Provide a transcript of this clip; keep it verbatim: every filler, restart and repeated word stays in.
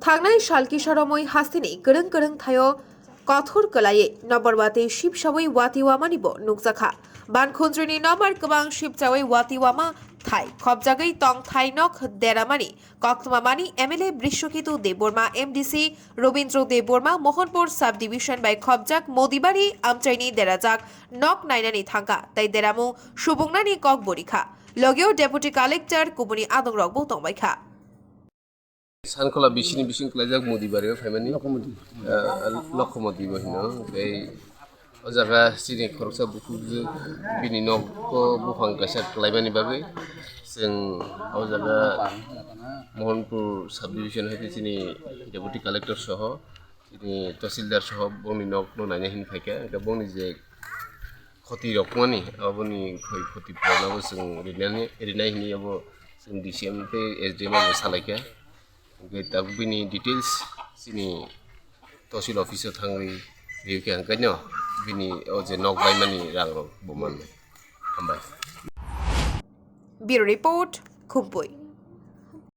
Thangnai salkisa romwi hasteni kwrwng kwrwng thaio kothor kwlaiwi nobar watwi sipsawi watwi wamani bo nukjakha. Bankhunjwini nobar kwbang sipchawi watwi wama thai khopjagwi tong thai nok deramani koktwma mani M L A Brishoketu Debbarma, M D C Robindra Debbarma, Mohanpur Sub Division bai khopjak Modibari amchaini derajak nok nainani thangkha tei deramung subungnani kok borikha. Logeo Deputy Collector kubuni adongrokbo tongbaikha. Sankhola bisini bising kwlaijak Modibari o phaimani. Lokhomodi. Ah, Lokhomodi bo hino. Tei o jaga chini khoroksa bukhuk bini nok o buphang kaisa kwlaimani bagwi chwng o jaga Mohanpur Sub Division hai khe chini Deputy Collector soho, chini Tahsildar soho bongni nok no naina hin phaikha. Hwnkhe bongni je khoti rok mani, aboni khoi khoti purana bo chwng rinani, rinai hini abo chwng D C M tei S D M abo salaikha. Hwnkhe tabuk bini details chini Tahsil office o thangwi rikha, hwnkhe no bini o je nok baimani rang rok bo mannai. Hambai. Bureau Report, Khumpui.